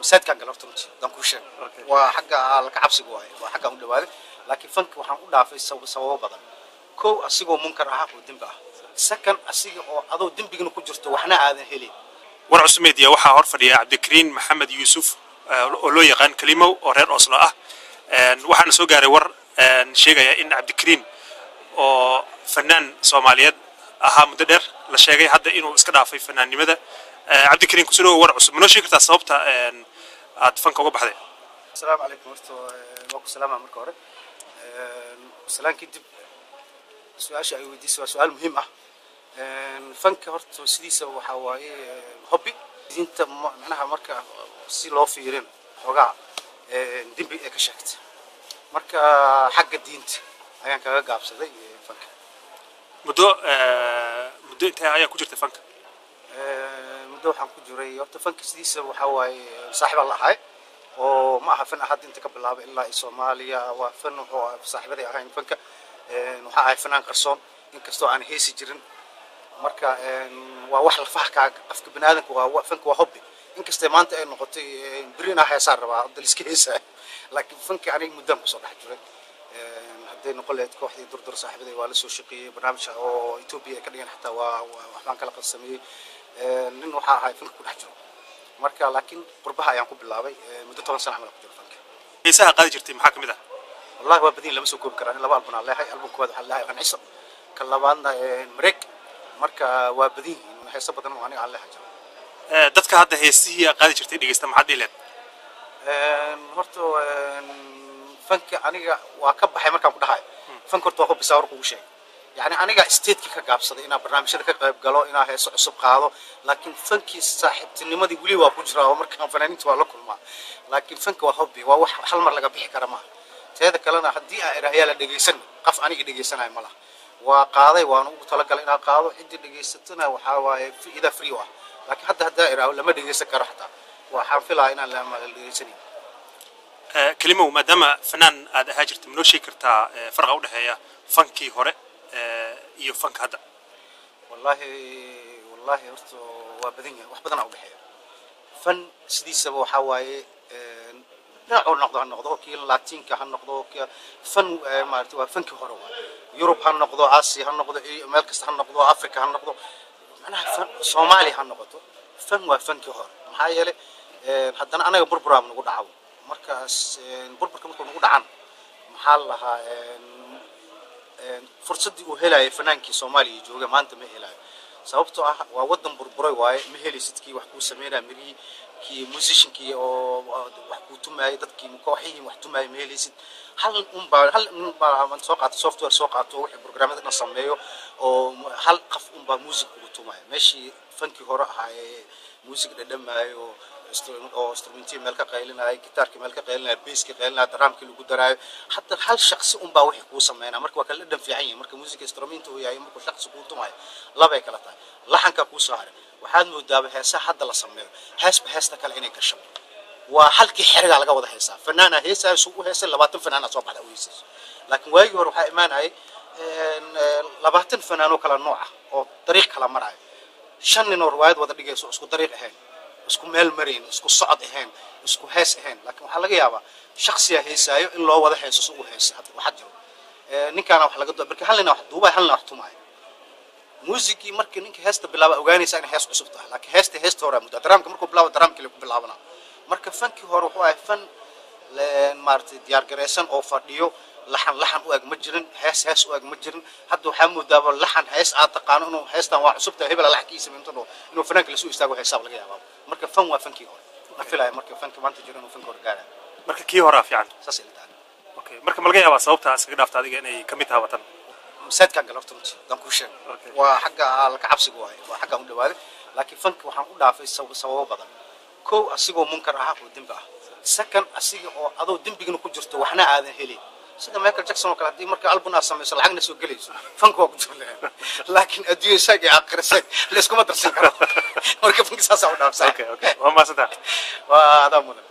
Masaajidkaan gala horta, runtii haddaan kuu sheego. Waa xagga alla ka cabsiga waaye, waa xaggaan u dhawaaday. Laakiin fanka waxaan u dhaafay sababo badan. Kow, asigoo munkar ah oo dembi ah. Second, asiga oo adoo dembigana ku jirto waxna aadan helin. War Cusub Media waxaa hor fadhiya Cabdikariin Maxamed Yuusuf oo loo yaqaan Kalimow oo reer Oslo ah. Waxaana soo gaaray war sheegaya in Cabdikariin oo fanaan Soomaaliyeed ahaa muddo dheer la sheegay hadda inuu iska dhaafay fanaannimada. Cabdikariin, kusoo dhawow War Cusub. Ma noo sheegi kartaa sababta aad fanka uga baxday? Asalaamu calaykum. Horta waa ku salaama marka hore. Salaan kadib, su-aasha ay weydiisay waa su-aal muhiim ah. Fanka horta sidiisa waxaa waaye hobby. Diinta macnaha marka si loo fiirin xoogaa dembi ee ka sheegtay, marka xagga diinta ayaan kaga gaabsaday fanka. Muddo intee ayaa ku jirtay fanka? Muddo waxaan ku jiray, horta fanka sidiisa waxaa waaye saaxiibaan la ahay oo ma aha fan hadda inta ka bilaabay ilaa iyo Soomaaliya. Waa fan wuxuu saaxiibaday ahayn fanka. Waxaa ahay fanaan qarsoon, inkastoo aan heesi jirin. Marka waa wax lafaha kaaga qofka baniaadanka waa fanka, waa hobby. Inkastay maanta ay noqotay beri inaa heesaan rabaa hadda liska heesaayo, laakiin fanka aniga muddaan kusoo dhex jiray. Hadday noqon lahayd kooxdii Durdur, saaxiibaday waa la soo shaqeeyey. Barnaamijka oo Ethiopia ay ka dhigan xataa waa waxbaan kala qadsameeyey. Nin waxaa ahay fanka ku dhex jiro marka, laakiin qurbaha ayaan ku bilaabay. Muddo 10 sano camal ku jiro fanka. Heesaha qaadi jirtay maxaa ka mid ah? Wallahi waa badin, lama soo koobi karaa. Laba album aan leeyahay. Album koowaad waxaan leeyahay Qanciso, ka labaadna Mareeg. Marka waa badan yihiin, heeso badan oo aniga aan leeyahay jiro. Dadka hadda heesihii aad qaadi jirtay dhegeysta, maxaad dhihi lahayd? Horta fanka aniga waa ka baxay markaan ku dhahayo fanka horta waa ku bisaa war kugu sheegay. Yani aniga stateki ka gaabsaday inaan barnaamijyada ka qayb galo, inaan heeso cusub qaado, laakiin fankii saaxiibtinimadii weli waa ku jiraa oo markaan fanaaniinta waa la kulmaa. Laakiin fanka waa hobby, waa wax hal mar laga bixi kara maaha. Teeda kalena, haddii aan idhaah yaa la dhegaysan, qof aniga dhegaysanayo ma laha. Waa qaaday, waan ugu talagalay inaan qaado, ciddii dhegaysatana waxaa waaye idaa free ah. Laakiin hadda haddaa idhaaho lama dhegaysan karo, xataa waxaan filayaa inaan lama la dhegaysanayn. Kalimow, maadaama fanaan aad ahaa jirtay, ma noo sheegi kartaa farqa u dhexeeya fankii hore iyo fanka hadda? Wallahi horta waa badan yahay, wax badanaa udhexeeya. Fan sidiisaba waxaa waaye dhinacuu noqdo ha noqdo, kii Latinka ha noqdo, fan maarata waa fankii hore waa Yurub ha noqdo, Aasiya ha noqdo, meel kasta ha noqdo, Africa ha noqdo, macnaha fan Soomaaliya ha noqoto, fan waa fankii hore. Maxaa yeelay haddana anaga burburaaba nagu dhaco. Markaas burburka markuu nagu dhacan, maxaa la lahaa, fursaddii uu helayay fanaankii Soomaaliya jooga maanta ma helayo, sababtoo ah waa wadan burburay waaye. Ma helaysid kii wax kuu sameynaya mirihii, kii musiciankii oo wax kuu tumaayay, dadkii kooxihii wax tumaayay ma helaysid. Hal unbaa soo qaato software, soo qaato wixii programmada dhan sameeyo, oo hal qof unbaa music kugu tumaya. Meeshii fankii hore ahaa ee music dhadhamaayo oo instrumentiyi meel ka qaylinaayo, gitaarkii meel ka qaylinaayo, basskii qaylinaayo, dramkii lagu daraayo, hadda hal shaqsi unbaa wixii kuu sameynaa. Marka waa kala dhadhan fiican yihin. Marka music instrument uu yahay, markuu shaqsi kuu tumayo, labay kala tahay. Laxanka kuu soo haray, waxaad moodaaba heesaha hadda la sameeyo heesba heesta kale inay gasho. Waa halkii xerigaa laga wada heesaa, fanaana heesaayo suu u heesay, 20 fanaana soo baxda u heesayso. Laakiin waagii hore waxaa imaanayay 20 fanaanoo kala nooc ah oo dariiq kala maraayo, shan nin oo riwaayad wada dhigayso, isku dariiq ahayn, isku meel marayn, isku socod ahayn, isku hees ahayn. Laakiin waxaa laga yaabaa shaksiya heesaayo in loo wada heeso si uu heesay. Hadda waxaa jiro ninkaana wax laga marka hal nina wax duubaya, hal nina wax tumaayo muusigii. Marka ninka heesta bilaaba ogaanaysa inay hees cusub tahay, laakiin heesta hore muddo daraamka markuu bilaabo daraamkii ku bilaabana. Marka fankii hore wuxuu ahay fan maaragtay diyaar garaysan oo fadhiyo. Laxan laxan u eg ma jirin, hees hees u eg ma jirin. Hadda waxaa moodaaba laxan hees aad taqaano inuu heestan waa cusub tahay, hebel laxankiisa inta dhoo inuu fanaanka lasoo istaago heesaaba laga yaabaa. Marka fan waa fankii hore, ma filaya marka fanka maanta jiro inuu fanka hore gaarayo. Marka kii horaa fiican. Saas ila tahay. Okay, marka ma laga yaabaa sababta iskaga dhaafta adiga inay ka mid tahay watan? Masaajidkaan gala horta, runtii haddaan kuu sheego. Waa xagga alla ka cabsiga waaye, waa xaggaan u dhawaaday. Laakiin fanka waxaan u dhaafay sababo badan. Kow, asigoo munkar ah oo dembi ah. Second, asiga oo adoo dembigana ku jirto waxna aadan helin, sida Michael Jackson oo kale. Haddii marka album aad samayso lacagna soo gelayso, fanka waa ku jir lahayn, laakiin adduunya saag iyo aakhira saag layskuma darsan karo. Marka fanka saasaa u dhaafsan. Okay, waa mahadsantahay. Waa adaa mudan.